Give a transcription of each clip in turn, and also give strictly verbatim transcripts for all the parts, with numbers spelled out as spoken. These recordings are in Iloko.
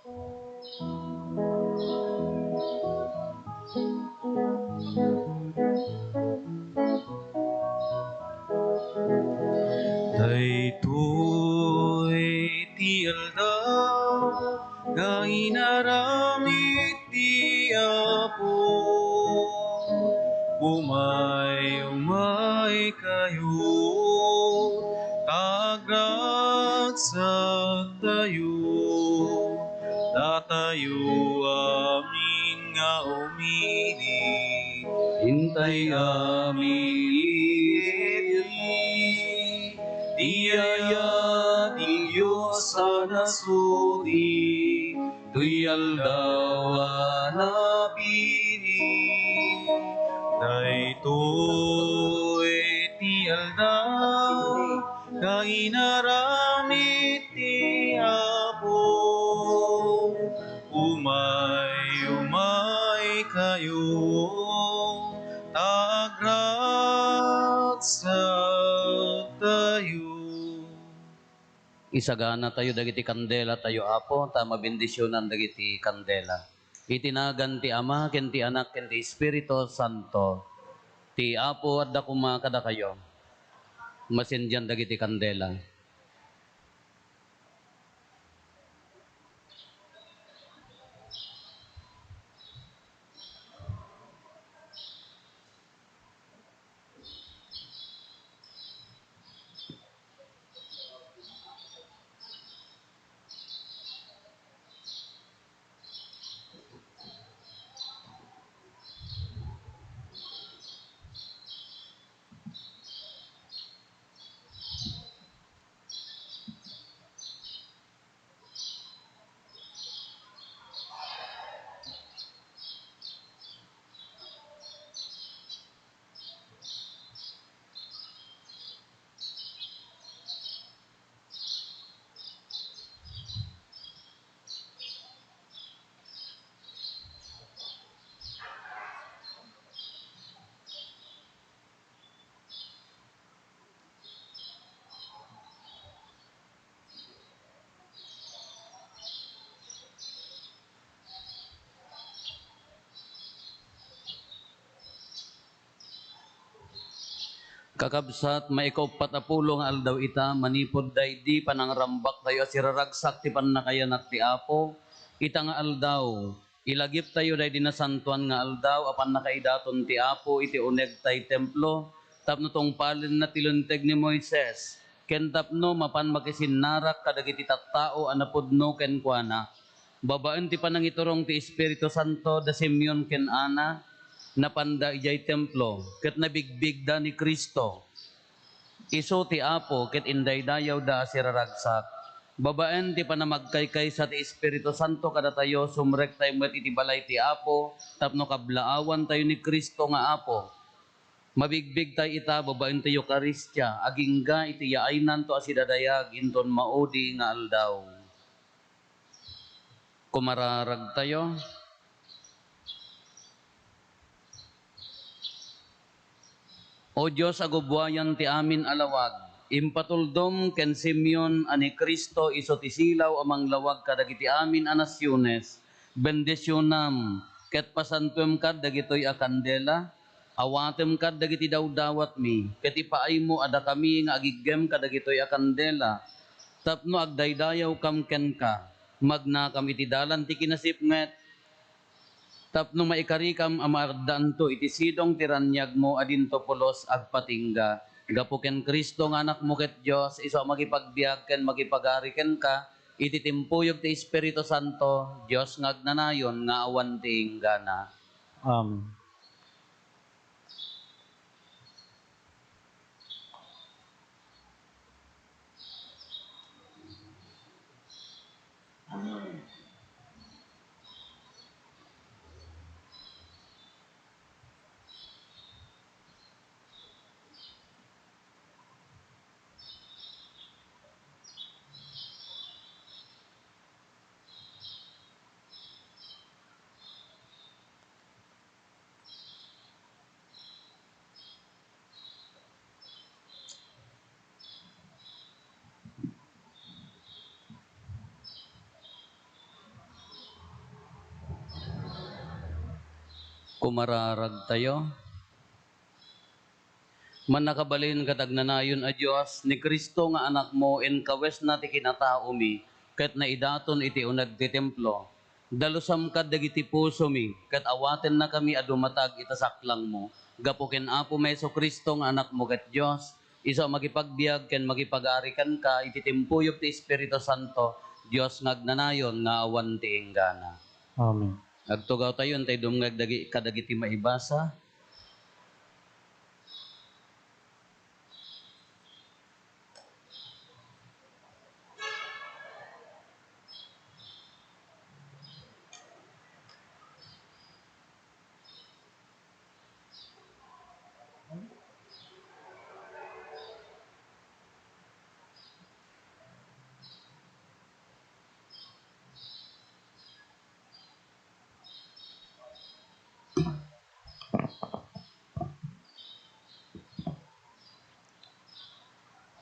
Daytoy ti aldaw nga inaramid ti Apo. Umay, umay kayo, ta agragsaktayo. Datayo amin nga umili, intay amin iti yaya ti Dios a nasudi, toy aldaw a napili. Daytoy ti aldaw nga inaramid ti Apo. Umay, umay kayo, ta agragsaktayo. Isaganatayo dagiti kandelatayo, Apo, ta mabendisionan dagiti kandela. Iti nagan ti Ama, ken ti Anak, ken ti Espiritu Santo. Ti Apo adda koma kadakayo. Masindian dagiti kandela. Kakabsat, maikauppat a pulo nga aldaw ita, manipud daydi panangrambaktayo a siraragsak ti pannakayanak ti Apo, ita nga aldaw, ilagiptayo daydi nasantoan nga aldaw a pannakaidaton ti Apo iti uneg tay templo, tapno tungpalenna ti Linteg ni Moises, ken tapno mapan makisinnarak kadagiti tattao a napudno kenkuana. Babaen ti panangiturong ti Espiritu Santo, da Simeon ken Ana, napanda idiay templo, ket nabigbigda ni Cristo. Isu ti Apo ket indaydayawda a siraragsak. Babaen ti panamagkaykaysa ti Espiritu Santo kadatayo, sumrektayo met iti balay ti Apo tapno kablaawantayo ni Cristo nga Apo. Mabigbigtay ita babaen ti Eukaristia, agingga iti yaaynan to a sidadayag inton maudi nga aldaw. Kumararagtayo. O Dios a gubuayan ti amin a lawag, impatuldom ken Simeon a ni Cristo isu ti silaw a manglawag kadagiti amin a nasiones, bendisionam ket pasantuem kad dagitoy a kandela, awatem kad dagiti dawdawatmi, ket ipaaymo a dakami nga agiggem kadagitoy a kandela, tapno agdaydayawkam kenka, magnakam iti dalan ti kinasipnget, tapno maikarikam a maaddaanto iti sidong ti raniagmo a dinto pulos agpatingga. Gapu ken Cristo nga Anakmo ket Dios, isu a makipagbiag ken makipagari kenka iti timpuyog ti Espiritu Santo, Dios nga agnanayon nga awan ti inggana. Amen. Kumararagtayo. Mannakabalin ket agnanayon a Dios, ni Cristo nga Anakmo, inkawesna ti kinataomi, ket naidaton iti uneg ti templo. Dalusam kad dagiti pusomi, ket awatennakami a dumatag ita saklangmo. Gapu ken Apomi Jesu-Cristo nga Anakmo ket Dios, isu a makipagbiag ken makipag-ari kenka iti timpuyog ti Espiritu Santo, Dios nga agnanayon nga awan ti inggana. Amen. Agtugawtayo, intay dumngeg dagi-, kadagiti maibasa.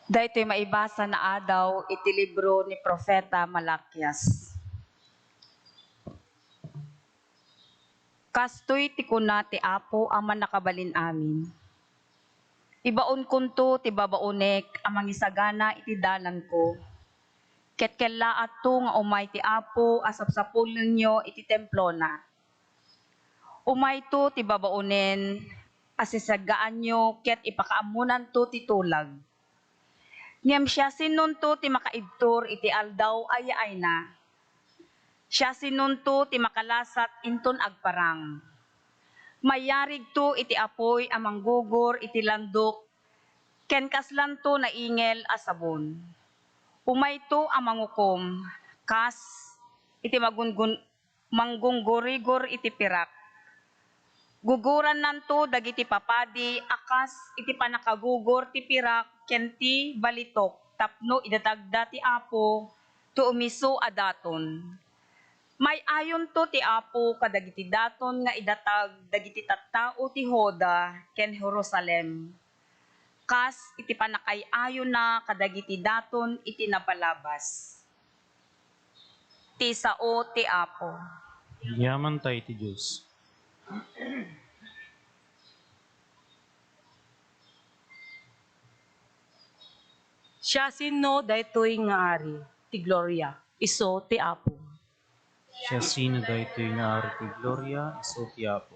Daytoy maibasa nga adaw iti libro ni Profeta Malakias. Kastoy ti kuna ti Apo a Mannakabalin-amin: Ibaonkonto ti babaonek a mangisagana iti dalanko, ket kellaatto nga umay ti Apo a sapsapulenyo iti templona. Umayto ti babaonen a sisaggaanyo ket ipakaammonanto ti tulag. Ngem siasinonto ti makaibtur iti aldaw a yaayna? Siasinonto ti makalasat inton agparang? Mayarigto iti apuy a manggugor iti landok, ken kaslanto naingel a sabon. Umayto a mangukom kas iti magungun-, manggunggurigor iti pirak. Gugurannanto dagiti papadi a kas iti pannakagugor ti pirak ken ti balitok tapno idatagda ti Apo ti umisu a daton. May-ayonto ti Apo kadagiti daton nga idatag dagiti tattao ti Juda ken Jerusalem, kas iti pannakay-ayona kadagiti daton iti napalabas. Ti sao ti Apo. Yaman tayo ti Diyos. Siasino daytoy nga ari ti gloria? Isu ti Apo. Siasino daytoy nga ari ti gloria? Isu ti Apo.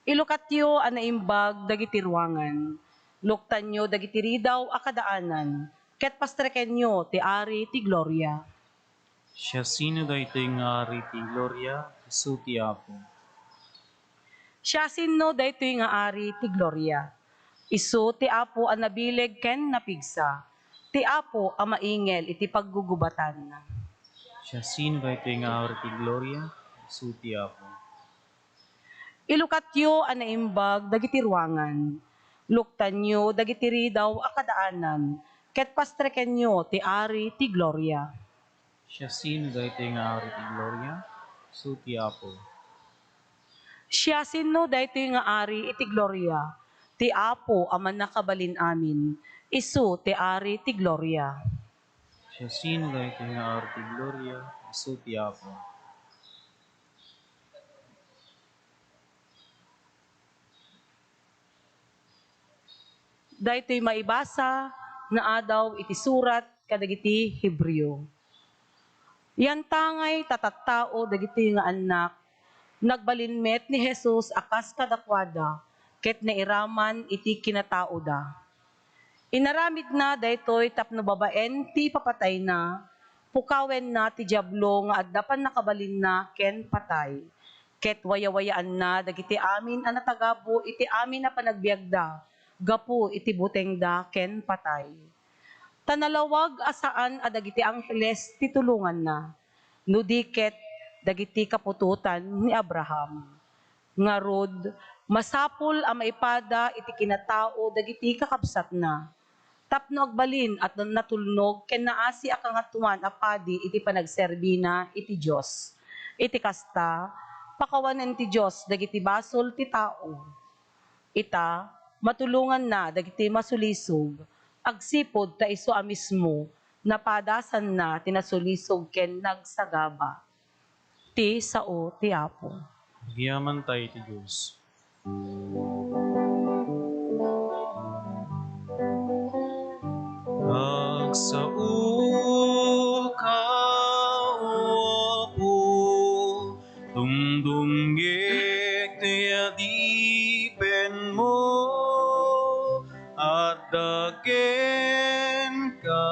Ilukatyo a naimbag dagiti ruangan, luktanyo dagiti ridaw a kadaanan, ket pastrekenyo ti ari ti gloria. Siasino daytoy nga ari ti gloria? Isu ti Apo. Siasino daytoy nga ari ti gloria? Isu ti Apo a nabileg ken napigsa, ti Apo a maingel iti paggugubatan. Siasino daytoy nga ari ti gloria? Isu ti Apo. Ilukatyo a naimbag dagiti ruangan, luktanyo dagiti ridaw a kadaanan, ket pastrekenyo ti ari ti gloria. Siasino daytoy nga ari ti gloria? Isu ti Apo. Siasino daytoy nga ari iti gloria? Ti Apo a Mannakabalin-amin, isu ti ari ti gloria. Siasino daytoy nga ari ti gloria? Isu ti Apo. Daytoy maibasa nga adaw iti surat kadagiti Hebreo. Yantangay ta tattao dagiti nga annak, nagbalin met ni Jesus a kas kadakuada ket nairaman iti kinataoda. Inaramidna daytoy tapno babaen ti ipapatayna, pukawenna ti Diablo nga adda pannakabalinna ken patay, ket wayawayaanna dagiti amin a natagabo iti amin a panagbiagda gapu iti butengda ken patay. Ta nalawag a saan a dagiti angheles ti tulonganna, no di ket dagiti kaputotan ni Abraham. Ngarud, masapul a maipada iti kinatao dagiti kakabsatna, tapno agbalin a natulnog ken naasi a Kangatoan a Padi iti panagserbina iti Dios. Iti kasta, pakawanen ti Dios dagiti basol ti tao. Ita, matulonganna dagiti masulisog, agsipud ta isu a mismo napadasanna ti nasulisog ken nagsagaba. Ti sao ti Apo. Agyamankami iti Dios. Agsaoka, O Apo, dumdumngeg ti adipenmo, adda kenka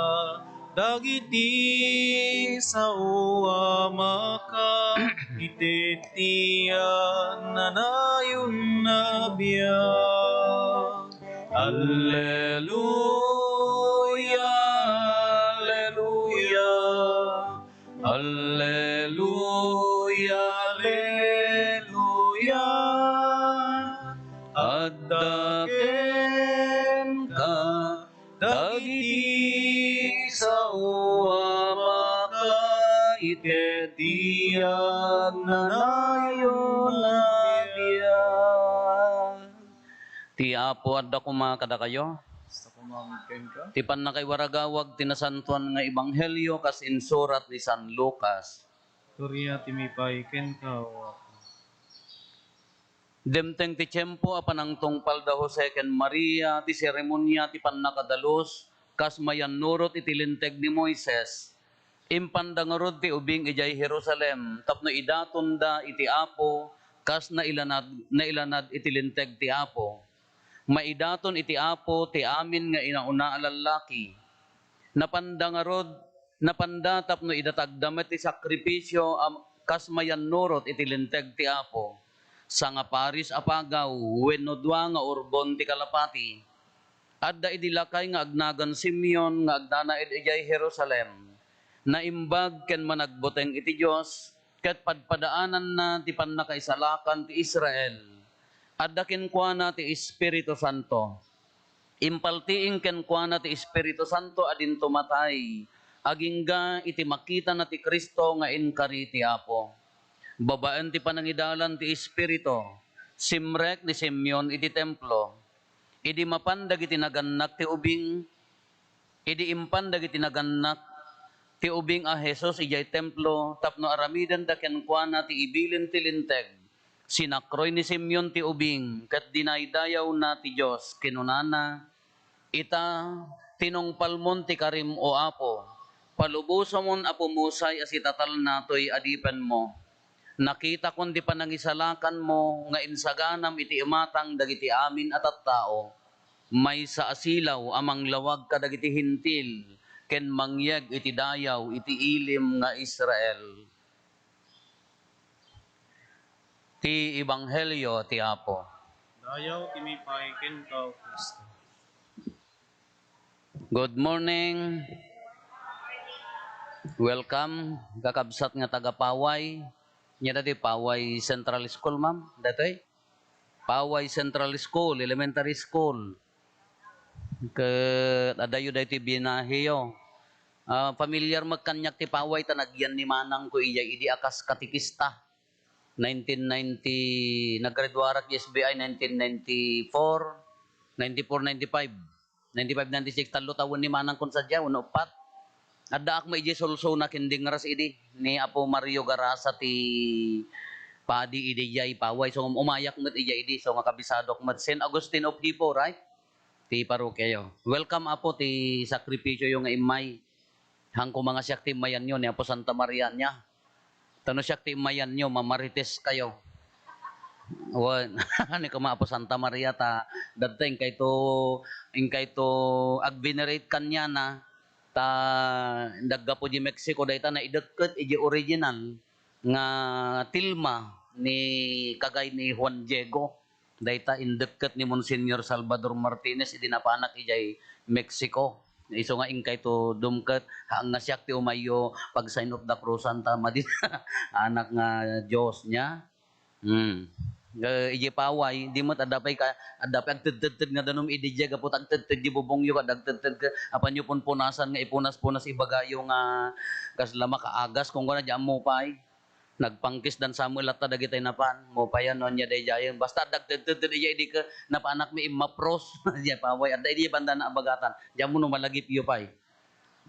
dagiti sao a makaiteddian a nayon a biag. Alleluia, alleluia, alleluia, alleluia. Adda kenka dagiti sao a makaiteddian a nayon a biag. Ti Apo adda koma kadakayo. Basta kumamit kenka. Ti pannakaiwaragawag ti nasantoan nga ebanghelio kas insurat ni San Lucas. Gloria ti mipay kenka, O Apo. Dimteng ti tiempo a panangtungpal da Jose ken Maria ti seremonia ti pannakadalus kas mayannurot iti Linteg ni Moises. Impanda ngarud ti ubing idiay Jerusalem tapno idatonda iti Apo kas nailanad, nailanad iti Linteg ti Apo. Maidaton iti Apo ti amin nga inauna a lallaki. Napanda ngarud, napanda tapno idatagda met ti sakrifisio a kas mayannurot iti Linteg ti Apo, sangaparis a pagaw wenno dua nga urbon ti kalapati. Adda idi lakay nga agnagan Simeon nga agnanaed idiay Jerusalem. Naimbag ken managbuteng iti Dios, ket padpadaananna ti pannakaisalakan ti Israel. Adda kenkuana ti Espiritu Santo. Impaltiing kenkuana ti Espiritu Santo a dinto matay, agingga iti makitana ti Cristo nga inkari ti Apo. Babaen ti panangidalan ti Espiritu, simrek ni Simeon iti templo. Idi mapan dagiti nagannak ti ubing, idi impan dagiti nagannak ti ubing a Jesus idiay templo tapno aramidenda kenkuana ti ibilin ti Linteg, sinakroy ni Simeon ti ubing ket dinaydayawna ti Dios. Kinunana, "Ita, tinungpalmon ti karim, O Apo. Palubosomon a pumusay a sitatalna toy adipenmo. Nakitakon ti panangisalakanmo nga insaganam iti imatang dagiti amin a tattao. Maysa a silaw a manglawag kadagiti Hentil ken mangyeg iti dayaw iti ilim nga Israel." Ti Ebanghelio ti Apo. Dayaw ti mipay kenka, O Cristo. Good morning. Welcome, kakabsat nga taga Paway. Nia dati Paway Central School, ma'am? Datoy? Paway Central School, Elementary School. Ket adayo daytoy binahiyo. Ah, familiar met kaniak ti Paway ta nagyan ni manangko idiay idi a kas katekista. Nineteen ninety, naggraduarak S B I nineteen ninety-four, ninety-four, ninety-five. Ninety-five, ninety-six, tallo tawen ni manangkon sadiay, wenno uppat. Addaak met idiay sulsuna ken dingras idi ni Apo Mario Garasa ti padi idiay Paway. So, umayak met idiay idi. So, nga kabisadok met. Saint Augustine of Hippo, right? Ti parokiayo. Welcome, Apo, ti sakripisioyo nga immay. Haanko nga siak ti immayanyo ni Apo Santa Maria nia. Ta no siak ti immayanyo, mamarites kayo. Wen, ni kuma Apo Santa Maria ta, dadta inkayto, inkayto agvenerate kaniana, ta naggapu di Mexico, dayta naidekket iti original nga tilma ni, kagay ni Juan Diego. Dayta indekket ni Monsignor Salvador Martinez idi napanak idiay Mexico. Isu nga inkayto dumket, haan nga siak ti umayyo pag-sign of the cross-an ta madi anak nga Dios nia. Hmm. Eh, idiay Paway, di met adda pay ka, adda pay agtedtedted nga danum idi diay gapu ta agtedted di bubongyo, ket agtedted ka, apanyo punpunasan nga ipunas-punas ibagayo nga kasla makaagas, kung kuna, di ammo pay. Nagpangkis dan Samuel latta dagitay napan. Mo payan no ania daydiayen. Basta adda agtedtedted iya idi ket napanak mi immapros. Diay Paway. Adda idi bandana a bagatan. Diay ammo no malagipyo pay.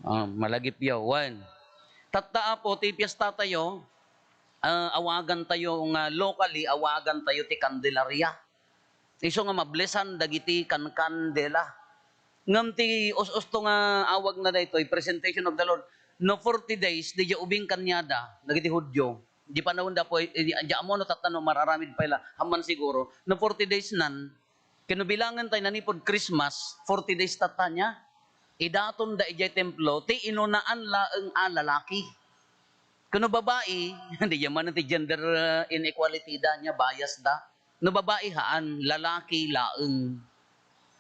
Ah, malagipyo. Wen. Tatta, Apo, ti piesta tayo. Ah, awagantayo nga locally, awagantayo ti Candelaria. Isu nga mablesan dagiti kankandela. Ngem ti us-usto nga awagna daytoy, presentation of the Lord, no forty days, diay ubing kaniada dagiti Judio. Di panawen da po, eh, di, di ammo no tatta no mararamid pay la, amman siguro. No forty days nan, ken no bilangen tay nanipod Christmas, forty days tatta nia. Idaton da idiay templo, ti inunaan laeng a lalaki. Ken no babai, diay manen ti gender, uh, inequality da nia, bias da. No babai, haan, lalaki laeng.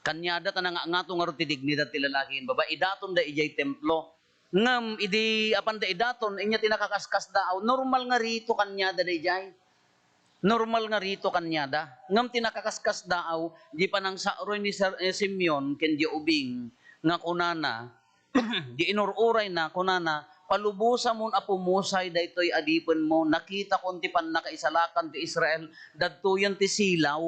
Kaniada ta nangangato ngarud ti dignidad ti lalaki ken babai. Idaton da idiay templo. Ngem idi apanda idaton, inya ti nakakaskasdaaw, normal nga rito kaniada daydiay. Normal nga rito kaniada. Ngem ti nakakaskasdaaw, di panangsaroy ni Sir, eh, Simeon ken di ubing nga kunana, di inur-urayna, kunana, "Palubosamon a pumusay daytoy a dipenmo. Nakitakon ti pannakaisalakan ti Israel. Dadtoyen ti silaw."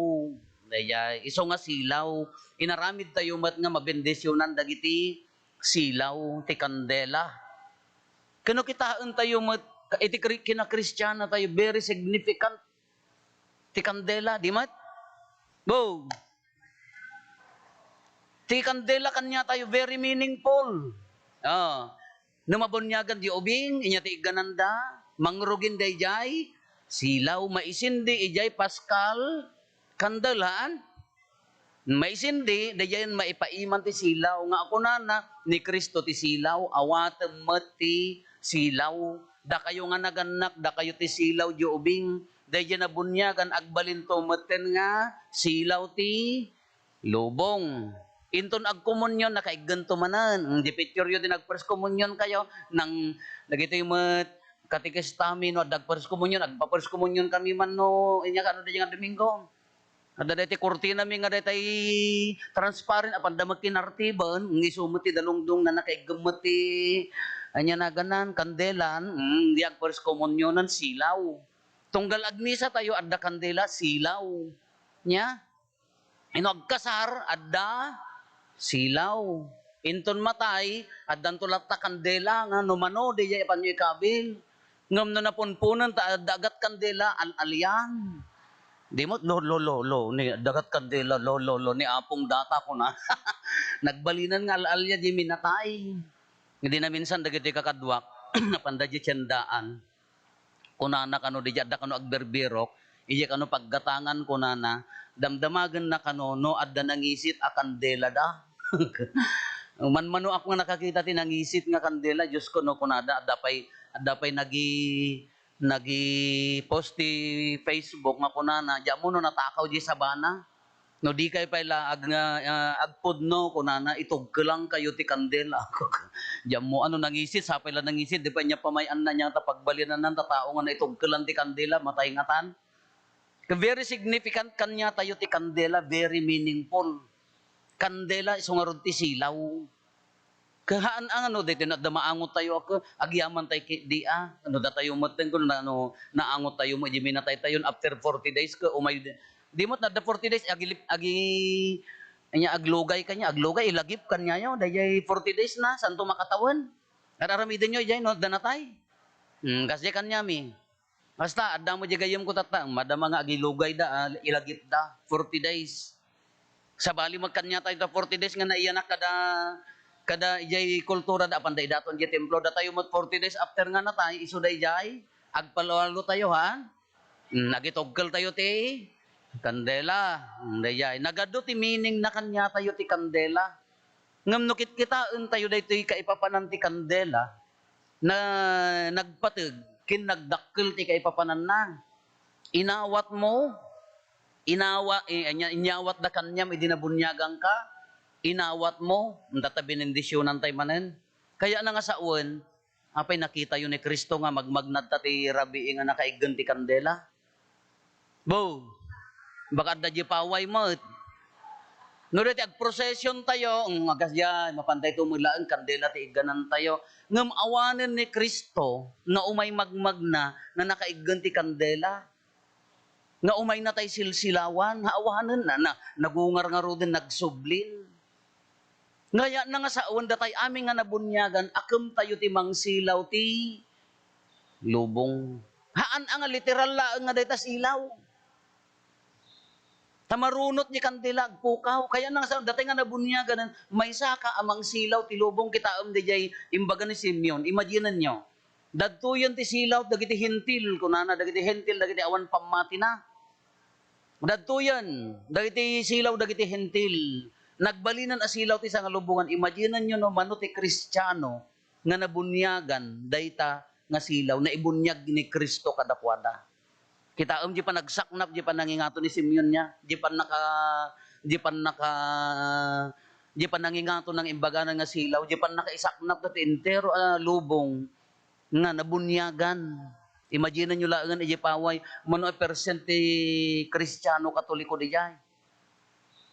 Daydiay, isu nga silaw. Inaramidtayo met nga mabendisionan dagiti silaw ti kandela. Ken no kitaentayo met, iti kri-, kinakristianatayo, very significant ti kandela, di met? Bo! Ti kandela kaniatayo, very meaningful. Ah, no mabuniagan di ubing, inya ti iggananda, mangrugin daydiay silaw, maisindi idiay Paschal candle, haan? Maisindi, daydiayen maipaiman ti silaw nga kunana, ni Cristo ti silaw, awatem met ti silaw. Dakayo nga nagannak, dakayo ti silaw di ubing. Daydiay nabuniagan, agbalinto metten nga silaw ti lubong. Inton agkomunyon, nakaiggento manen. Di pictureyo ti nag-first communion kayo, nang dagitoy met katekistami, no adda first communion, agpa-first communion kami man no, inya kano daydiay nga Domingo. Adda daytoy kurtinami nga daytoy transparent, apanda met kinartiben, nga isu met ti dalungdong na nakaiggem met ti, ania naganan, kandelan, mm, di ag-first communionan, silaw. Tunggal agmisatayo, adda kandela, silaw. Nia? Ino agkasar, adda silaw. Inton matay, addanto latta kandela nga no mano, diay apanyo ikabil. Ngem no napunpunen ta adda agat kandela, al-alian. Di met, "Lo, lo, lo, lo, ni adda agat kandela, lo, lo, lo, ni Apong Data," kuna. Nagbalinan nga al-alia di minatay. Idi naminsan dagiti kakaduak, napanda di tiendaan. Kunana kano, diay adda kano agbirbirok, idiay kano paggatangan, kunana, damdamagenna kano no adda nangisit a kandelada. Manmanoak nga nakakita ti nangisit nga kandela, Dios ko, no, kunada, adda pay, adda pay nagi-, nagi-post ti Facebook nga kunana, "Diammo no natakaw di sabana?" No dikay pay la ag-, nga, ah, agpudno, kunana, "Itugkelankayo ti kandela." Diammo, ano, nangisit, sapay la nangisit, di pay nia pamay-anna nia ta pagbaliananna ta tao nga naitugkelan ti kandela, matay ngatan. Very significant kaniatayo ti kandela, very meaningful. Kandela, isu ngarud ti silaw. Kahaan a, ano, daytoy no adda maangottayo a, agyaman tay ki-, di a, ano, datayo metten, kun ano, naangottayo met di minataytayon after forty days, ket umay, di met no adda forty days, agilip-, agi-, ania, aglugay kaniayo, aglugay, ilagip kaniayo, daydiay forty days na, santo makatawen. Ar-aramidenyo, diay, no, adda natay. Hmm, kasdiay kaniami. Basta, adda mo di gayyemko tatta, madama nga agilugayda, ah, ilagipda, forty days. Sabali met kaniatayo ta forty days nga naiyanak kada, kada idiay kultura da, apanda idaton idiay templo, datayo met forty days after nga natay, isu daydiay, agpalalo-alo tayo, ha? Mm, agitugkel tayo ti kandela. Mm, daydiay. Nagadu ti meaning na kaniatayo ti kandela. Ngem no kitkitaentayo daytoy kaipapanan ti kandela, na nagpateg ken nagdakkel ti kaipapananna. Inawatmo, inawa-, eh, ania, inyawatda kaniam idi nabuniaganka, inawatmo, enta ta benendisionantay manen. Kayatna nga sawen, apay nakitayo ni Cristo nga magmagna ta ti rabii nga nakaiggen ti kandela? Bo! Baka adda di paway met. No, daytoy agprocession tayo, mm, agasdiay, mapantay tumulaen, kandela ti igganantayo. Ngem awanen ni Cristo nga umay magmagna nga nakaiggen ti kandela. Nga umay natay silsilawan, nga awanen na, na, nagungarngaruden, nagsublin. Kayatna nga sawen, datay amin nga nabuniagan, akemtayo ti mangsilaw ti lubong. Haan a nga literal laeng nga dayta silaw. Ta marunot ti kandila, agpukaw. Kayatna nga sa, datay nga nabuniaganan, maysaka a mangsilaw ti lubong, kitaem daydiay imbaga ni Simeon. Imaginenyo, dadtoyen ti silaw dagiti Hentil, kunana, dagiti Hentil, dagiti awan pammatina. Dadtoyen, dagiti silaw, dagiti Hentil. Nagbalinen a silaw ti sangalubongan. Imaginenyo no mano ti Kristiano nga nabuniagan dayta nga silaw, naibuniag ni Cristo kadakuada. Kitaem di panagsaknap, di panangingato ni Simeon niya, di panaka-, di panaka-, di panangingato nga imbaganan nga silaw, di pannakaisaknap dati entero a lubong nga nabuniagan. Imaginenyo laengen, idiay paway, mano a percent ti Kristiano Katoliko didiay?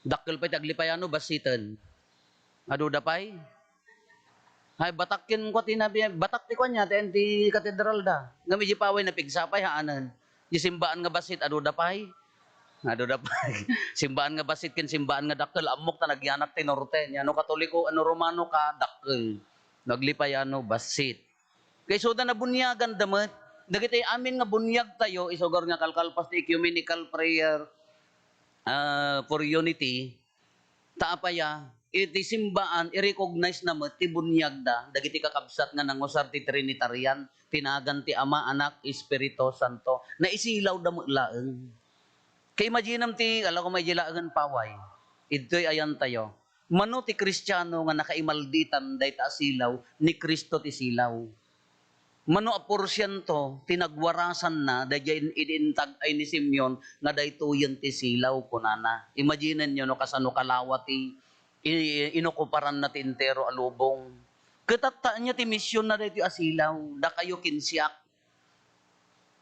Dakkel pay ti aglipayano, bassiten. Aduda pay? Ay, batak ken kua ti nabi-, batak ti kua niya, ti, ti katedral da. Ngem idiay paway, napigsa pay, haanen. Di simbaan nga bassit, aduda pay? Aduda pay. Simbaan nga bassit ken simbaan nga dakkel, ammok ta nagyanak ti norte. Nia no Katoliko, no Romano ka, dakkel. No aglipayano, bassit. Kay isuda, nabuniagan da met. Dagiti amin nga buniag tayo, isugar nga kalkalpas ti ecumenical prayer, ah, for unity, ta apaya, iti simbaan, i-recognize na met ti buniag da, dagiti kakabsat nga nangusar ti Trinitarian, ti nagan ti Ama, Anak, Espiritu Santo. Naisilaw da met laeng. Kay imaginem ti, ala ko, may di laengen paway. Idtoy ayan tayo. Mano ti Kristiano nga nakaimalditan dayta a silaw, ni Cristo ti silaw? Mano a porsiento ti nagwarasanna daydiay in-, idi intag-ay ni Simeon nga daytoyen ti silaw, kunana? Imaginenyo no kasano kalawa ti i-, inokuparanna ti entero a lubong. Ket ania ti misionna daytoy a silaw, dakayo ken siak.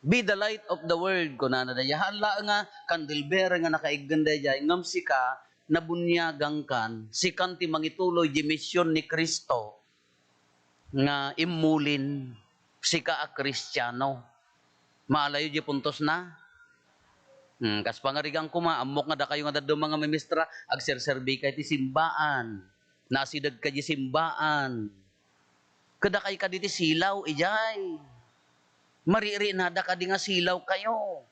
"Be the light of the world," kunana daydiay. Haan laeng nga candle bearer nga nakaiggen daydiay, ngem sika, nabuniagangkan, sikan ti mangituloy di mision ni Cristo nga immulin, sika a Kristiano. Maalayo di puntosna? Hmm, kas pangarigan koma, ammok nga dakayo nga dadduma nga mamistra, agserserbi kay ti simbaan. Naasideg kay di simbaan. Kadakay kadi ti silaw, idiay. Maririinada kadi nga silaw kayo.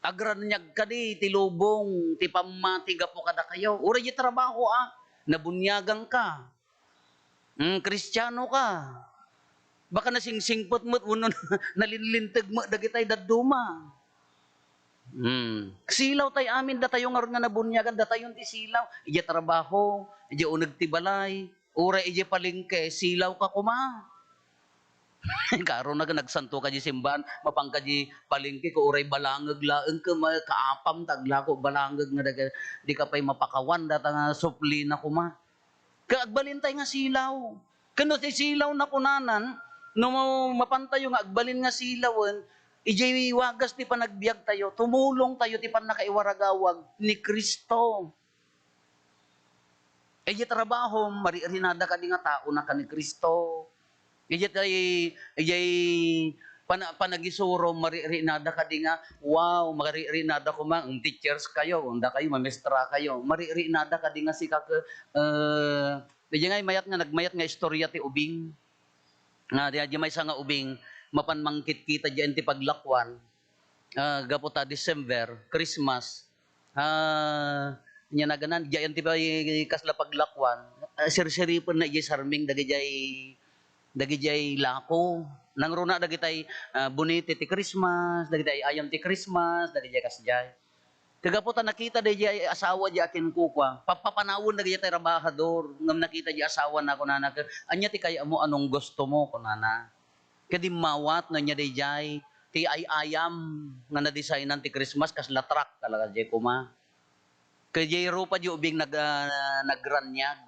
Agraniag kadi ti lubong, ti pammati gapu kadakayo. Uray di trabaho, ah. Nabuniagan ka. Mm, Kristiano ka. Baka nasingsingpet met wenno nalinlinteg met dagitay dadduma. Hmm. Silaw tay amin, datayo ngarud nga nabuniagan, datayon ti silaw. Idiay trabaho, idiay uneg ti balay, uray idiay palengke, silaw ka koma. Karuna, nagsanto ka di simbaan, mapan ka di palengke, ko uray balangeg laeng ka, ma-, kaapam, taglako balangeg nga daga-, di ka pay mapakawan, data nga suplina koma. Ka agbalin tay nga silaw. Ken no ti silaw na kunanan, no ma-, mapan tayo nga agbalin nga silawen, idiay wagas ti panagbiag tayo, tumulong tayo ti pannakaiwaragawag ni Cristo. Idiay trabaho, maririnada kadi nga tao na ka ni Cristo. Idiay, idiay pana-, panagisuro, maririnada kadi nga, wow, maririnada koma, mm, teachers kayo, dakayo, mamestra kayo, maririnada kadi nga sika ke-, eh, idiay nga mayat nga, nagmayat nga istorya ti ubing. Nga, di, di maysa nga ubing, mapan mangkitkita diyan ti paglakuan, ah, gapu ta December, Christmas, ah, ania naganan, diyan ti pay kasla paglakuan, ah, sirsiripenna idiay sarming dagidiay, dagidiay lako. Nangruna dagitay, ah, bonete ti Christmas, dagitay ayam ti Christmas, dagidiay kasdiay. Ket gapu ta nakita daydiay asawa di akinkukua, papapanawen dagiti trabahador, ngem nakita di asawana, kunana, ket, "Ania ti kayatmo? Anong gusto mo?" kunana. Ket immawat no ania daydiay ti ay-ayam nga na-designan ti Christmas, kasla truck talaga diay koma. Ket diay rupa di ubing nag-, ah, nagraniag.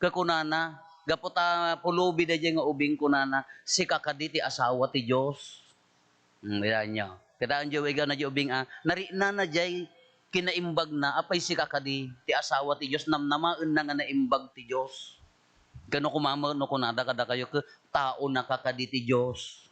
Ket kunana, gapu ta pulubi daydiay nga ubing, kunana, "Sika kadi ti asawa ti Dios." Hmm, kitaenyo. Kitaenyo, igana di ubing, ah, nariknana diay kinaimbagna, apay sika kadi ti asawa ti Dios, namnamaenna nga naimbag ti Dios. Ket no kumama, no kunada kadakayo, ket taonaka kadi ti Dios.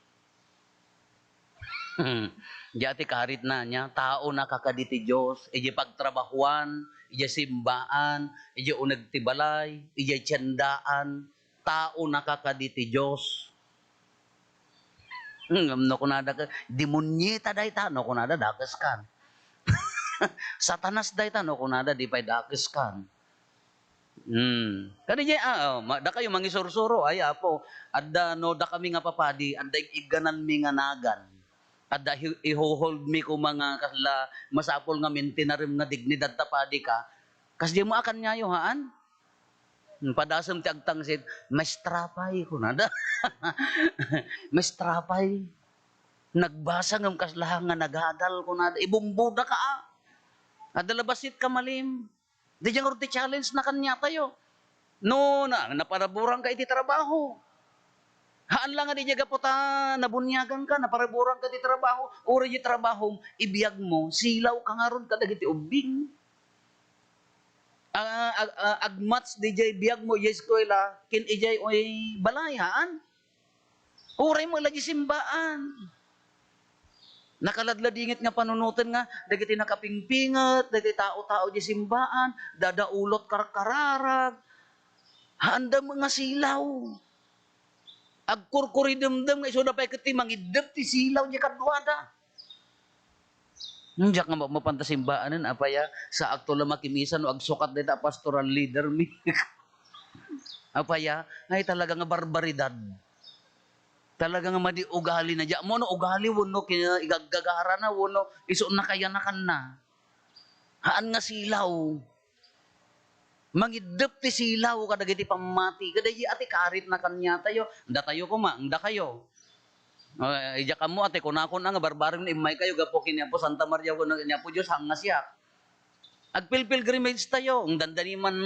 Diay ti karitna, nia, taonaka kadi ti Dios. Idiay pagtrabahuan, idiay simbaan, idiay uneg ti balay, idiay tiendaan, taonaka kadi ti Dios. Hmm, no kunada ka, "Demonyeta dayta," no kunada, dakeskan. "Satanas dayta," no kunada, di pay dakeskan. Hmm. Kadi jay, ah, oh, ma-, dakayo mangisursuro, "Ay, Apo, adda no dakami nga papadi, adda ig-iggananmi nga nagan. Adda hi-, iho-hold mi koma nga kasla masapul nga mintinarem nga dignidad ta padi ka." Kasdiay met a kaniayo, haan? Hmm, padasem ti agtangsit, "Maestra pay," kunada. "Maestra pay, nagbasa ngem kasla nga nagadal," kunada. Ibumbuda ka, ah. Adda la bassit ka malim. Daydiay ngarud ti challenge na kaniatayo. No na, naparaburan ka iti trabaho. Haan la nga daydiay gapu ta nabuniagan ka, naparaburan ka iti trabaho, uray di trabahom, ibiag mo, silaw ka ngarud kadagiti ubbing. Ah, ag-, ah, agmatch daydiay biag mo, idiay eskuela, ken idiay, oy, balay, haan? Uray mo la di simbaan. Nakaladladingit nga panunoten nga dagiti nakapingpinget, dagiti tao-tao di simbaan, dadaulot karkararag. Haanda met nga silaw. Agkurkuridemdem nga isuda pay ket ti mangiddep ti silaw di kaduada. Hmm, diak nga ma-, mapanta simbaanen, apay a, saakto la makimisa no agsukat dayta a pastoral leader mi. Apay a, ay talaga nga barbaridad. Talaga nga madi ugali na diak. Mo no ugali wenno kina-, igaggagarana wenno isu nakayanakanna. Haan nga silaw. Mangiddep ti silaw kadagiti pammati. Kadaydi a ti karit na kaniatayo. Datayo koma, dakayo. Ah, idiak ammo a ti kunakon a nga barbareng no immaykayo gapu ken ni Apo Santa Maria wenno ni Apo Dios, haan nga siak. Agpilpilgrimage tayo. Dandani man,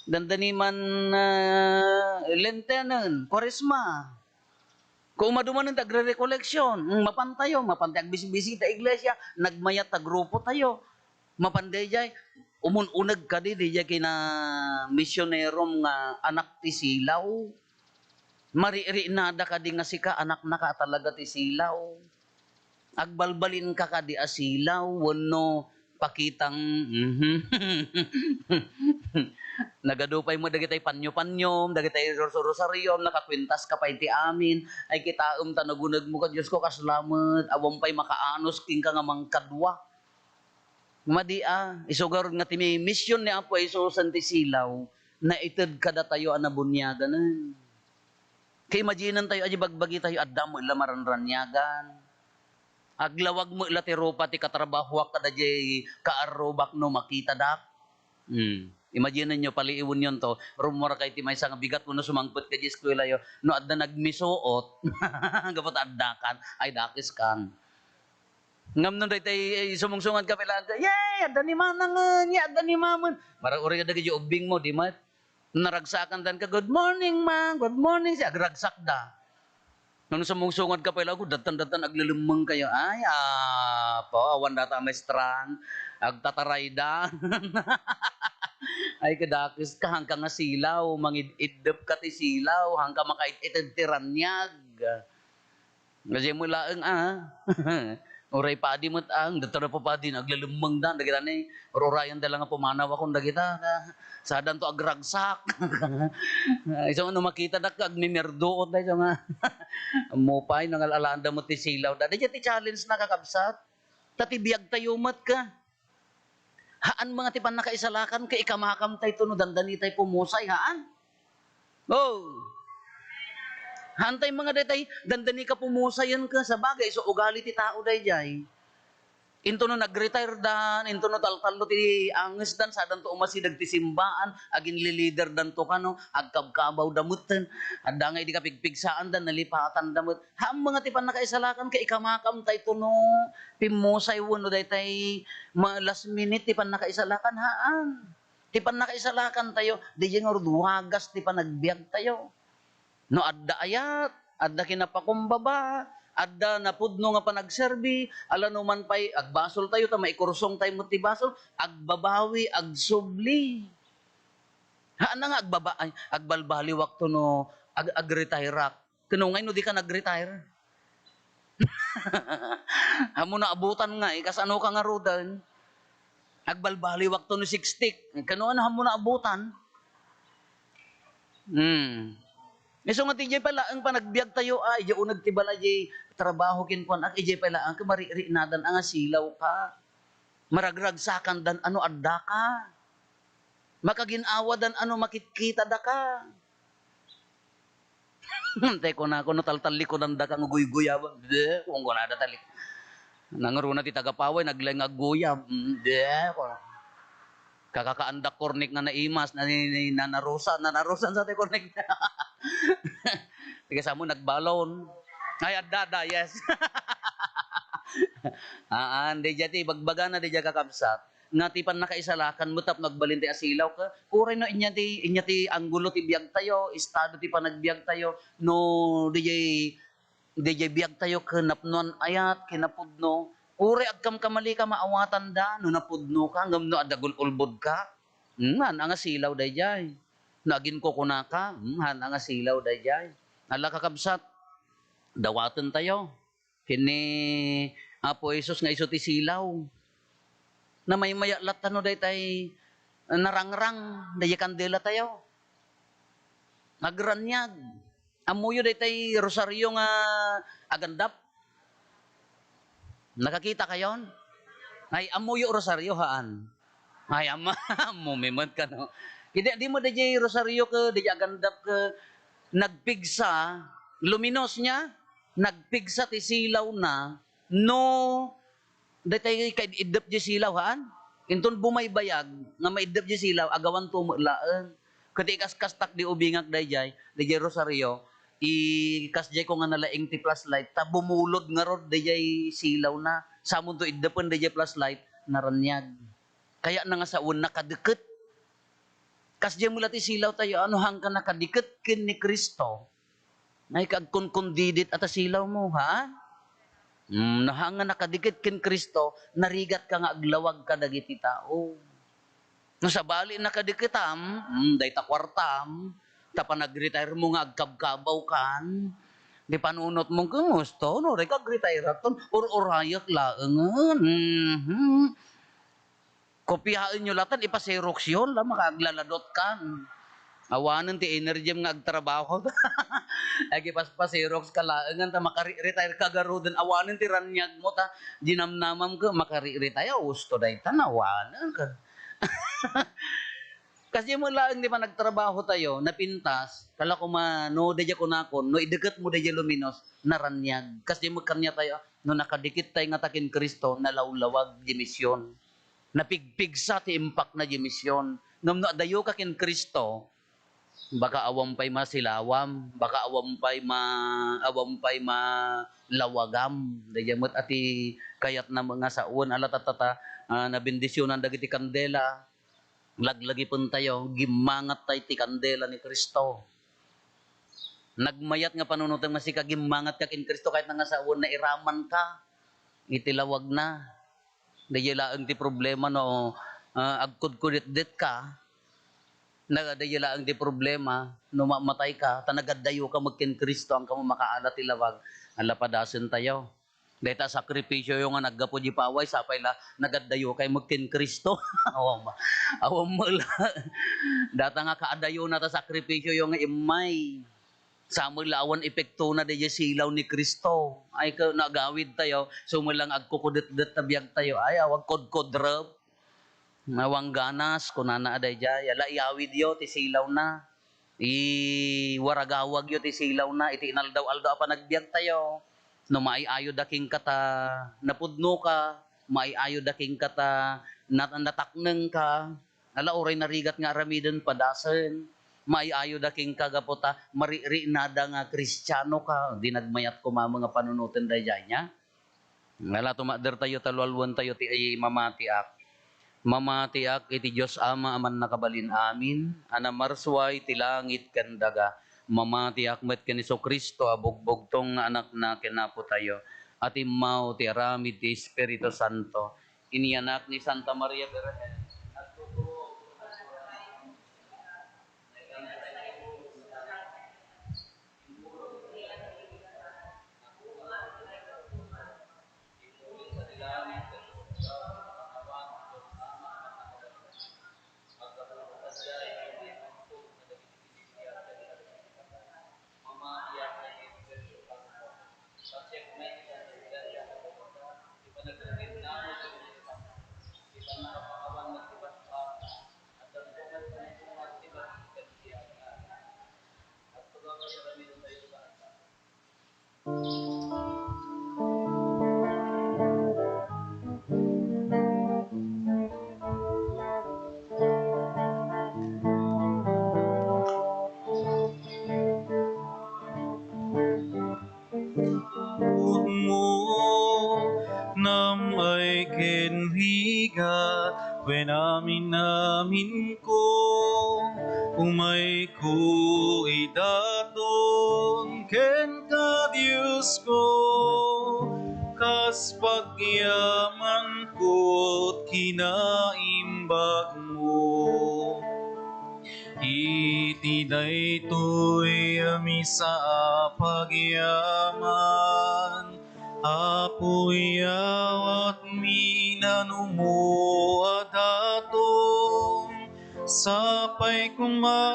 dandani man, ah, Lentenen, Kuaresma. Kung umadumanen ti agre-recollection, mm, mapan tayo, mapan ti agbisibisita iglesia, nagmayat ta grupo tayo. Mapan daydiay, umun-uneg kadi daydiay kina misionerom nga anak ti silaw. Maririinada kadi nga sika, anaknaka a talaga ti silaw. Agbalbalinka kadi a silaw wenno pakitang, mhm. Nagadu pay met dagitay panyo-panyom, dagitay ros-, rosariom, nakakuentaska pay ti amin. Ay, kitaem ta nagunegmo ka, Diosko, kasla met, awan pay makaanus kenka nga mangkadua. Madi a, isu garud nga ti mi-, mision ni Apo Jesus ti silaw, naited kadatayo a nabuniaganen. Kaimaginentayo a di bagbagitayo, adda met la maranraniagan. Aglawag met la ti rupa ti katrabahoak kadaydiay kaarrubak no makitadak. Hmm. Imaginenyo, paliiwenyonto, rummuarka iti maysa nga bigat wenno sumangpet ka di eskuelayo, no adda nagmisuot, gapu ta addakan, ay, dakeskan. Ngem no daytay, ay, sumungsungad ka pay laeng, "Yay! Adda ni manangen, yay! Adda ni mamen." Mara-, uray dagiti ubbingmo, di met. Naragsakan dan ka, "Good morning, ma. Good morning," si agragsakda. Ngem sumungsungad ka pay laeng, dattan-dattan aglelemmeng kayo. Ay, apo, awan data a maestran, agtataraydan. Ay, kadakeska, haanka nga silaw, mangid-iddep ka ti silaw, haanka makaid-ited ti raniag. Gasiam met laeng, ah. Uray padi met, ah, dagita da papadi, aglalemmengda, dagita ni, ur-urayanda la nga pumanawakon dagita, ah, sadanto agragsak. Isu nga no makitadak, agmimerduot da, isu nga. Ammopay, nangal-alaanda met ti silaw da. Daydiay ti challenge na, kakabsat. Ta ti biag tayo met ka. Haan nga ti pannakaisalakan ket ikamakam tayto no dandani tay pumusay, haan? Oh. Haan tay nga daytay dandani ka pumusayen ket sabagay, isu ugali ti tao daydiay. Into no nag-retire dan, into no taltallo ti angesdan, sadanto umasideg ti simbaan, aginliliderdanto kano, agkabkabawda metten. Adda nga idi kapigpigsaanda, nalipatanda met. Haan nga ti pannakaisalakan ket ikamakam tayto no pimmusay wenno daytay ma-, last minute ti pannakaisalakan, haan. Ti pannakaisalakan tayo, daydiay ngarud wagas ti panagbiag tayo. No adda ayat, adda kinapakumbaba, adda napudno nga panagserbi, ala no man pay, agbasol tayo ta maikursong tayo met ti basol, agbabawi, agsubli. Haan nga agbaba-, ay, agbalbaliwakto no ag-, agretire-ak. Ket no ngay no dika nag-retire? Ammo naabutan nga, eh, kasano ka ngaruden? Agbalbaliwakto no sixty. Ket no ammo naabutan? Hmm. Isu nga ti idiay pay laeng panagbiagtayo, a, idiay uneg ti balay, idiay trabaho kenkuan, a, idiay pay laeng ket mariknadan a nga silaw ka. Maragragsakandan a no adda ka. Makagin-awadan a no makitkitada ka. Tay kunako, no taltallikudanda ka nga guyguyaban, "Bleh," kunkunada, talik-, nangruna ti tagapaway, naglaing nga agguyab, "Mm, bleh," kun-, kakakaandak kornik nga naimas, na-, na-, nanarusan, nanarusan sa ti kornik. Ti kasamo, nagbalon. Ay, adda, adda, yes. Haan, daydiay ti ibagbagana, daydiay, kakabsat, nga ti pannakaisalakan met tapno agbalin ti asilaw ket uray no inya ti, inya ti anggulo ti biagtayo, estado ti panagbiagtayo, no diay, diay biagtayo ket napnoan ayat, kinapudno, uray agkamkamali ka, maawatanda no napudno ka, ngem no adda gul-ulbod ka, hmm, haan nga silaw daydiay. No aginkukunaka, hmm, haan nga silaw daydiay. Ala, kakabsat, dawaten tayo ken ni Apo Jesus nga isu ti silaw. Namaymayat latta no daytay narangrang, daydiay kandela tayo. Agraniag. Ammoyo daytay rosario nga agandap? Nakakita kayon? Ay, ammoyo rosario, haan? Ay, amma, ammo met kano. Kidi, di mo daydiay rosario ket daydiay agandap ket nagpigsa, luminos niya, nagpigsa ti silaw na, no, daytay kaid-iddep di silaw, haan? Inton bumaybayag nga maiddep di silaw, agawan to met laeng. Ket ikaskastak di ubingak daydiay, daydiay rosario, ikasdiay ko nga nalaing ti flashlight, ta bumulod ngarud daydiay silaw na. Samonto iddepen daydiay flashlight, naraniag. Kayatna nga sawen, nakadeket. Kasdiay met la ti silaw tayo, a no haanka nakadeket ken ni Cristo, ay, ka agkunkundidit a ta silaw mo, ha? Mm, no haan nga nakadeket ken Cristo, narigatka nga aglawag kadagiti tao. No sabali nakadeketam, mm, dayta kuartam, ta panag-retire mo nga agkabkabaw kan, di panunot mo, "Kumusta? Uray ka agretire ton, ur-urayak laengen." Mhm. Kopiaenyo latta, ipa-xeroxyon la, makaaglaladot kan. Awanen ti energy nga agtrabaho. Agipaspa-xerox ka laengen ta makare-retire ka garuden. Awanen ti raniag mo ta dinamnamam ket makare-retire. Usto dayta, awanen ka. Kasdiay met laeng ti panagtrabaho tayo, napintas, kala koma, no, daydiay kunakon, no ideket mo daydiay luminos, naraniag. Kasdiay met kaniatayo, no nakadikit tay ngata ken Cristo, nalawlawag di mision. Napigpigsa ti impakna di mision. Ngem no adayo ka ken Cristo, baka awan pay masilawam, baka awan pay ma-, awan pay malawagam. Daydiay met a ti kayatna nga sawen, ala, tatta, ah, nabendisionan dagiti kandela. Laglagipentayo, gimmangattayo ti kandela ni Cristo. Nagmayat nga panunotem nga sika, gimmangatka ken Cristo, kayatna nga sawen, nairamanka iti lawagna. Daydiay laeng ti problema no, ah, agkudkuditditka. Na, daydiay laeng ti problema no mamatayka, ta nagaddayoka met ken Cristo, haanka met makaala ti lawag. Ala, padasentayo. Dayta sakripisyoyo nga naggapu di paway, sapay la nagaddayokay met ken Cristo. Awan ma-, awan met la. Dayta nga kaadayona ta sakripisyoyo nga immay. Sa met la awan epektona daydiay silaw ni Cristo. Ay, ka-, nagawidtayo, sa met la nga agkukudetdet ta biagtayo. Ay, awan kodkodrep. Awan ganas, kunana a daydiay. Ala, iyawidyo ti silawna. Iwaragawagyo ti silawna iti inaldaw-aldaw a panagbiagtayo. No maay-ayoda kenka ta napudnoka, maay-ayoda kenka ta nat-, nataknengka, ala, uray narigat nga aramiden, padasen. Maay-ayoda kenka gapu ta mariknada nga Kristianoka. Di nagmayat koma met nga panunoten daydiay, nia? Ala, tumakdertayo ta lualuentayo ti mamatiak. Mamatiak iti Dios Ama a Mannakabalin-amin, a namarsuay ti langit ken daga. Mamatiak met ken Jesu-Cristo a bugbugtong nga Anakna ken Apotayo, a timmaw ti aramid ti Espiritu Santo. Inianak ni Santa Maria Birhen, nagtutuo Pudmo, nam-ay ken rigat, wen amin-aminko, umayko idaton kenka, Diosko, kas pagyamanko kinaimbaganmo. Iti daytoy a misa a pagyaman, Apo, iyawatmi nanumo a daton, sapay koma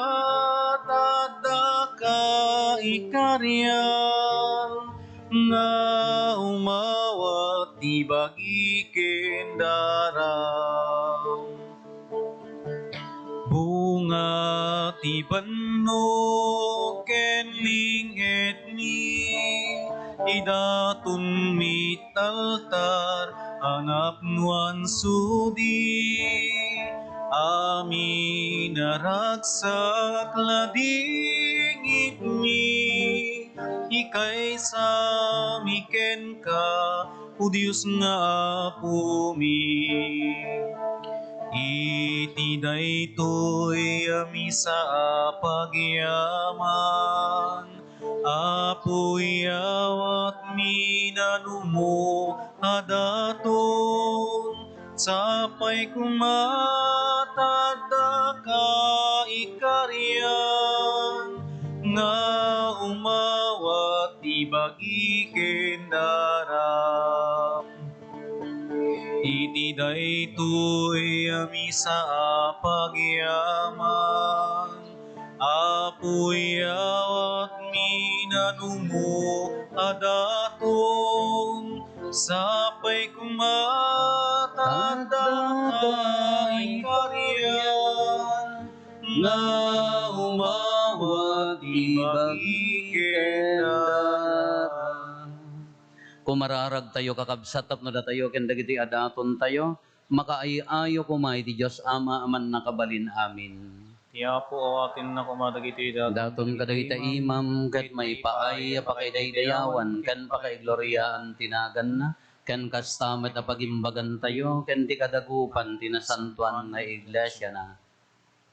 ta addaka ikarian, nga umawat ti bagi ken daram. Bunga ti bannog ken ling-etmi, idatonmi iti altar a napnoan sudi. Amin a ragsak, ladingitmi, ikaysami kenka, O Dios nga Apomi. Iti daytoy a misa a pagyaman, Apo, iyawatmi nanumo a daton, sapay koma ta addaka ikarian, nga umawat ti bagi ken daram. Iti daytoy a misa a pagyaman, Apo, iyawatmi nanumo a daton, sapay koma ta addaka ikarian, nga umawat ti bagi ken daram. Kumararagtayo, kakabsat, tapno datayo ken dagiti adatontayo, makaay-ayo koma iti Dios Ama a Mannakabalin. Amin. Ti Apo awatenna koma dagiti daton kadagita imam ket maipaay a pakaidaydayawan ken pakaigloriaan ti naganna, ken kasta met a pagimbagantayo ken ti kadagupan ti nasantoan nga iglesiana.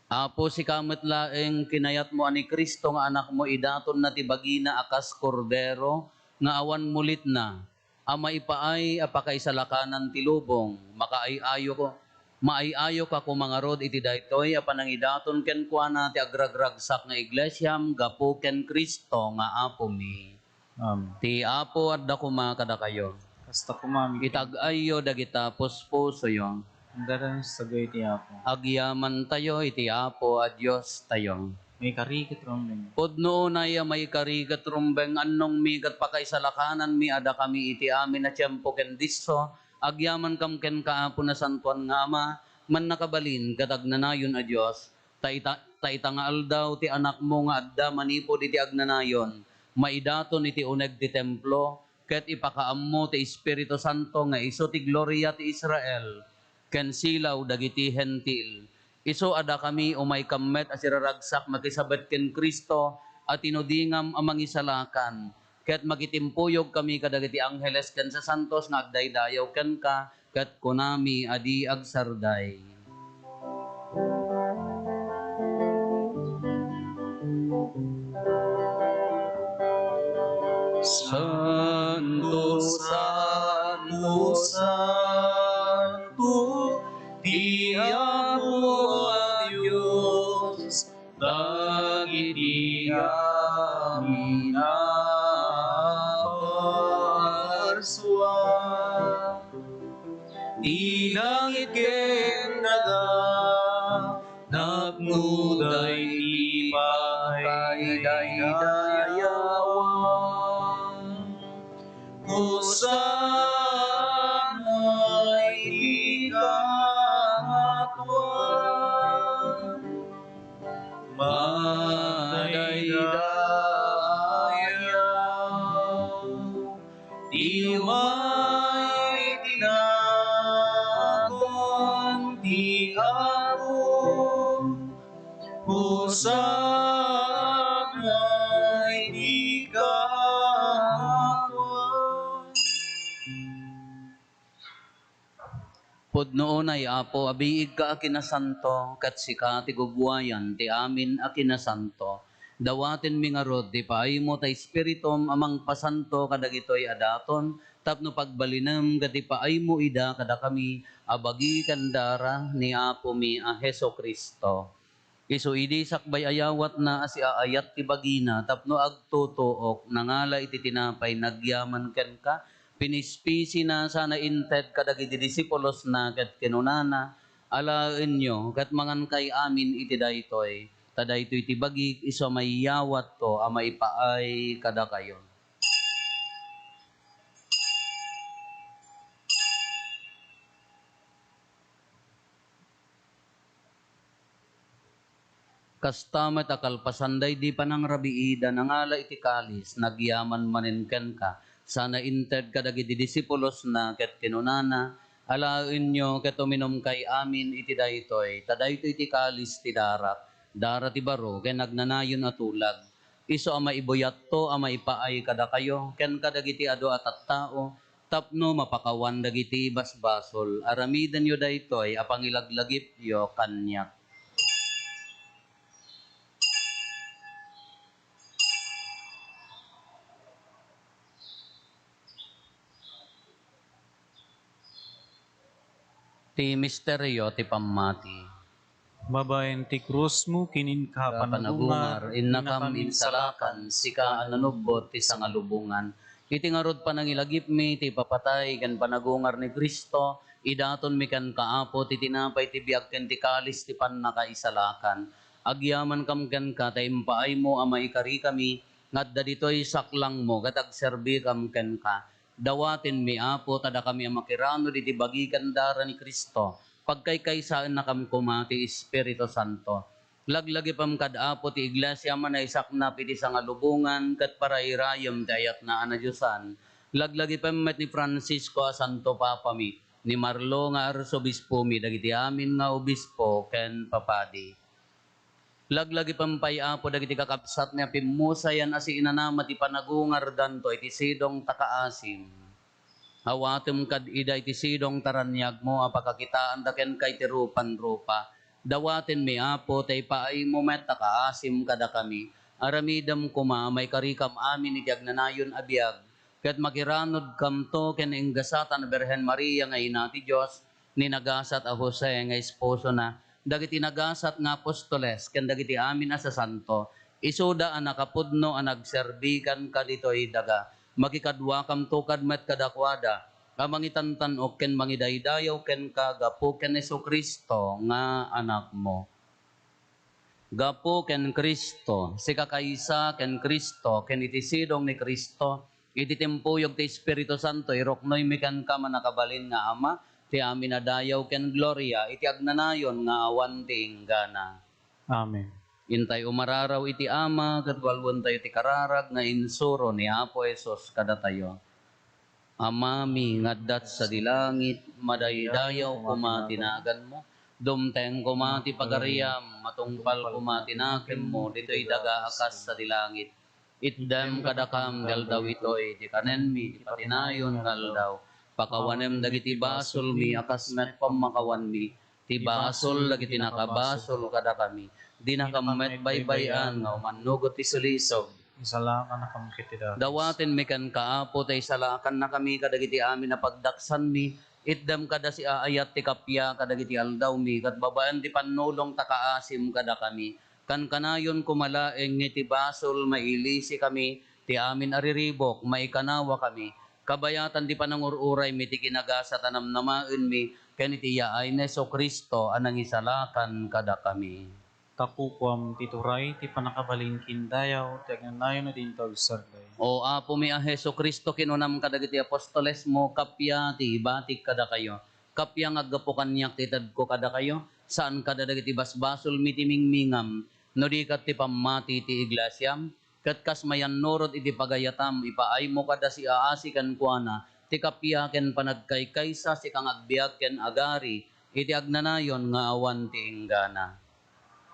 Apo, sika met laeng kinayatmo a ni Cristo nga Anakmo idatonna ti bagina a kas Kordero nga awan mulitna, a maipaay a pakaisalakanan ti lubong. Makaay-ayo, maay-ayoka koma ngarud iti daytoy a panangidaton kenkuana ti agragragsak nga iglesiam gapu ken Cristo nga Apomi. Amen. Ti Apo adda koma kadakayo. Kasta koma, amin. Itag-ayyo dagita puspusoyo. Adda dagiti Apo. Agyamantayo iti Apo a Diostayo. Maikari ket rumbeng. Pudno unay a maikari ket rumbeng, annongmi ket pakaisalakananmi a dakami iti amin a tiempo ken disso, agyamankam kenka, Apo, nasantoan nga Ama, mannakabalin ket agnanayon a Dios, ta ita, ta ita nga aldaw ti Anakmo nga adda manipud iti agnanayon, maidaton iti uneg ti templo, ket ipakaammo ti Espiritu Santo nga isu ti gloria ti Israel ken silaw dagiti Hentil. Isu a dakami umaykam met a siraragsak makisabet ken Cristo a tinudingam a mangisalakan, ket makitimpuyogkami kadagiti angheles ken sasantos nga agdaydayaw kenka, ket kunami a di agsarday. Santo, santo, santo, ti Apo a Dios, dagiti amin a parsua. Ti langit ken daga, napnuday ti pakaidaydayawan. Hosanna iti kangatoan. Madaydayaw Pudno unay, Apo, a biigka a kinasanto, ket sika ti gubuayan ti amin a kinasanto. Dawatenmi ngarud ti paaymo ta Espiritum a mangpasanto kadagitoy a daton, tapno pagbalinem ket ipaaymo ida kadakami a bagi ken dara ni Apomi a Jesu-Cristo. Isu idi sakbay a yawatna a siaayat ti bagina tapno agtutuok, nangala iti tinapay, nagyaman kenka, pinispisina sana inted kadagiti disipulosna ket kinunana, "Alaenyo ket mangankay amin iti daytoy, ta daytoy ti bagik isu a maiyawatko a maipaay kadakayo." Kasta met a kalpasan daydi panangrabiida, nangala iti kalis, nagyaman manen kenka, sana inted kadagiti disipulosna ket kinunana, "Alaenyo ket uminumkay amin iti daytoy, ta daytoy ti kalis ti darak, dara ti baro ken agnanayon a tulag. Isu a maibuyatto a maipaay kadakayo ken kadagiti adu a tattao, tapno mapakawan dagiti basbasol. Aramidenyo daytoy a pangilaglagipyo kaniak." Ti misterio ti pammati. Babaen ti krusmo, ken inka panagungar, innakam insalakan, sika a nanubbot ti sangalubongan. Iti ngarud panangilagipmi ti ipapatay ken panagungar ni Cristo, idatonmi kenka, Apo, ti tinapay ti biag ken ti kalis ti pannakaisalakan. Agyamankam kenka ta impaaymo a maikarikami nga adda ditoy saklangmo ket agserbikam kenka. Dawatenmi, Apo, ta dakami a makiranud iti bagi ken dara ni Cristo, pagkaykaysaennakam koma ti Espiritu Santo. Laglagipem kad Apo ti Iglesia a naisaknap iti sangalubongan ket parairayem ti ayatna a nadiosan. Laglagipem met ni Francisco a Santo Papami, ni Marlo nga Arsobispomi, dagiti amin nga obispo ken papadi. Laglagipem pay, Apo, dagiti kakabsatmi a pimmusayan a siinanama ti panagungardanto iti sidong ta kaasim. Awatem kad ida iti sidong ta raniagmo a pakakitaanda kenka iti rupan-rupa. Dawatenmi, Apo, ta ipaaymo met ta kaasim kadakami. Aramidem koma a maikarikam amin iti agnanayon a biag, ket makiranudkamto ken ni Ingasatan a Birhen Maria nga Ina ti Dios, ni nagasat a Jose nga esposona, dagiti nagasat nga apostoles, ken dagiti amin a sasanto, isuda a nakapudno a nagserbi kenka ditoy daga. Makikaduakamto kad met kadakuada a mangitantan-ok ken mangidaydayaw kenka gapu ken Jesu-Cristo nga Anakmo. Gapu ken Cristo, sikakaysa ken Cristo, ken iti sidong ni Cristo, iti timpuyog ti Espiritu Santo, iruknoymi kenka, mannakabalin nga Ama, ti amin a dayaw ken gloria iti agnanayon nga awan ti inggana. Amen. Intay umararaw iti Ama, ket walwentayo ti kararag nga insuro ni Apo Jesus kadatayo. Amami nga adda sadi langit, madaydayaw koma ti naganmo. Dumteng koma ti pagariam, matungpal koma ti nakemmo ditoy daga a kas sadi langit. Itdem kadakam ti aldaw itoy ti kanenmi ti patinayon nga aldaw. Pakawanem dagiti basolmi a kas met pammakawanmi ti basol dagiti nakabasol kadakami. Dinakam met baybay-an nga umannugot ti sulisog. Isalakannakam iti dakes. Dawatenmi kenka, Apo, ta isalakannakami kadagiti amin a pagdaksanmi. Itdem kada siaayat ti kappia kadagiti aldawmi, ket babaen ti pannulong ta kaasim kadakami. Kankanayon koma laeng nga iti basol mailisikami, ti amin a riribuk maikanawakami. Kabayatan ti panangur-uraymi ti kinagasat a namnamaenmi ken iti yaay ni Jesu-Cristo a nangisalakan kadakami. Ta kukuam ti turay, ti pannakabalin ken dayaw, ti agnanayon a dinto agserbay. O Apomi a Jesu-Cristo, kinunam kadagiti apostolesmo, kappia ti ibatik kadakayo. Kappia nga aggapu kaniak ti itedko kadakayo, saan kada dagiti basbasolmi ti mingmingam, no di ket ti pammati ti iglesiam. Ket kas mayannurot iti pagayatam, ipaaymo kada siaasi kenkuana ti kappia ken panagkaykaysa, sika nga agbiag ken agari iti agnanayon nga awan ti inggana.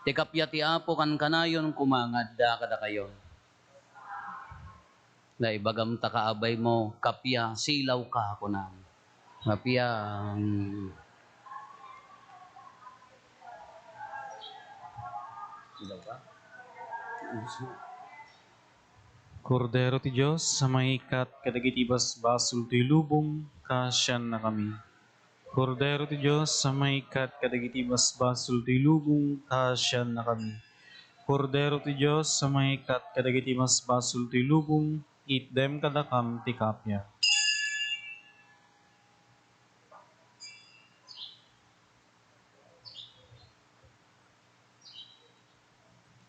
Ti kappia ti Apo kankanayon koma nga adda kadakayo. Naibagam ta kaabaymo, kappia, silawka, kunam. Kappia, mm, Kordero ti Dios a mangikkat kadagiti basbasol ti lubong, kaasiannakami. Kordero ti Dios a mangikkat kadagiti basbasol ti lubong, kaasiannakami. Kordero ti Dios a mangikkat kadagiti basbasol ti lubong, itdem kadakam ti kappia.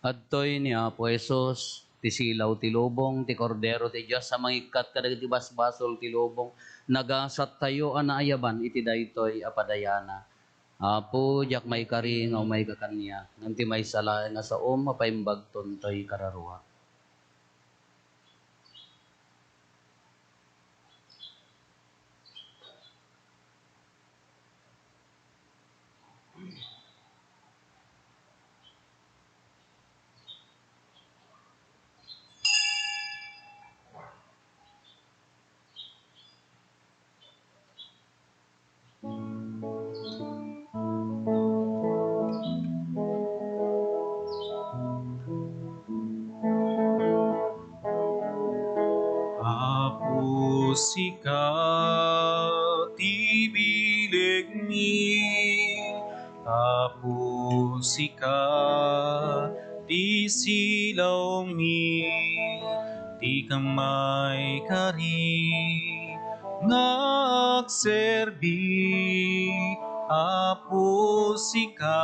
Adtoy ni Apo Jesus, ti silaw ti lubong, ti Kordero ti Dios a mangikkat kadagiti basbasol ti lubong. Nagasattayo a naayaban iti daytoy a padayana. Apo, diak maikari nga umayka kaniak, ngem ti maysa laeng a saom a paimbagton toy kararuak. Apo, sika ti bilegmi. Apo, sika ti silawmi, ti maikari nga agserbi. Apo, sika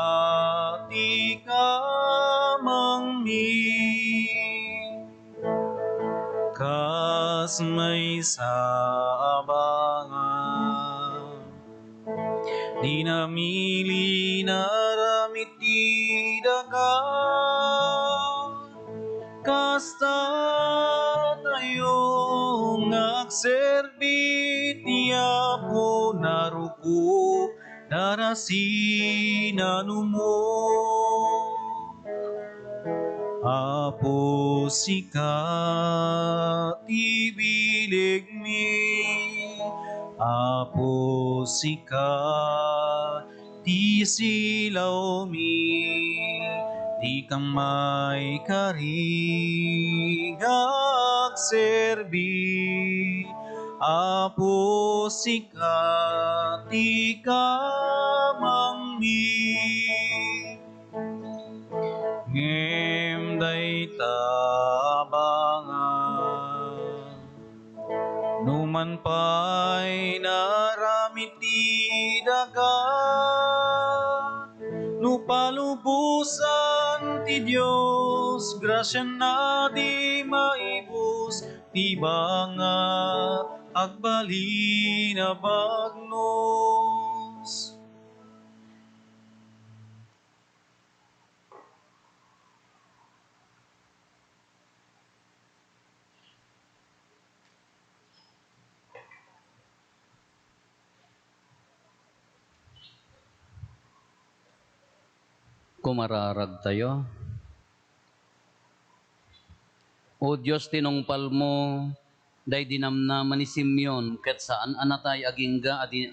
ti kamangmi. Kas maysa a banga, di namili nga aramid ti daga. Kasta tayo nga agserbi ti Apo, narukop, narasi, nanumo. Apo, sika ti bilegmi. Apo, sika ti silawmi, ti maikari nga agserbi. Apo, sika ti kamangmi. Ngem dayta a banga, numan pay nga aramid ti daga, no palubosan ti Dios, grasiana ti maibus, ti banga agbalin a bagnos. Kumararagtayo. O Dios, tinungpalmo daydi namnama ni Simeon, ket saan a natay agingga a di-,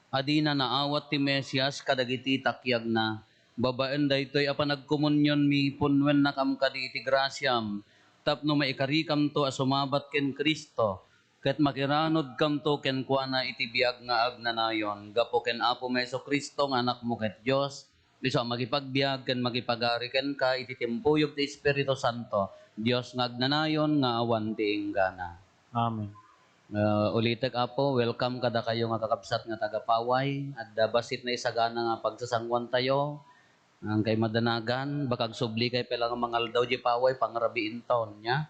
a dina naawat ti Mesias kadagiti takiagna. Babaen daytoy a panagkomunionmi, punnuennakam kadi iti grasiam, tapno maikarikamto a sumabat ken Cristo, ket makiranudkamto kenkuana iti biag nga agnanayon. Gapu ken Apomi Jesu-Cristo nga Anakmo ket Dios, isu a makipagbiag ken makipagari kenka iti timpuyog ti Espiritu Santo, Dios nga agnanayon nga awan ti inggana. Amen. Ah, ulitek, Apo, welcome kadakayo nga kakabsat nga taga-Paway. Adda bassit nga isagana nga pagsasanguantayo. Ang kay madanagan, baka agsublikayo pay la nga mangaldaw di Paway, pangrabii intawon, nya.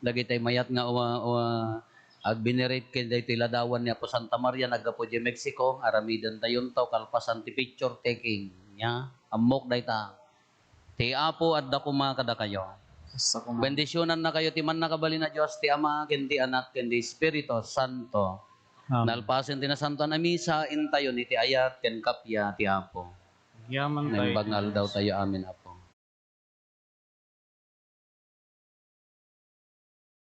Dagiti mayat nga, uh, uh, agbinerate ken daytoy ladawan ni Apo Santa Maria, naggapu di Mexico, aramidentayo nto, kalpasan ti picture taking, nya. Ammok dayta. Ti Apo adda koma kadakayo. Bendisyonan na kayo ti mannakabalin a Dios, ti Ama, ken ti Anak, ken ti Espiritu Santo. Amen. Nalpasen ti Nasantoan a Misa, intayon iti ayat ken kappia ti Apo. Agyaman tayo. Naimbag nga aldaw tayo. Amen, Apo.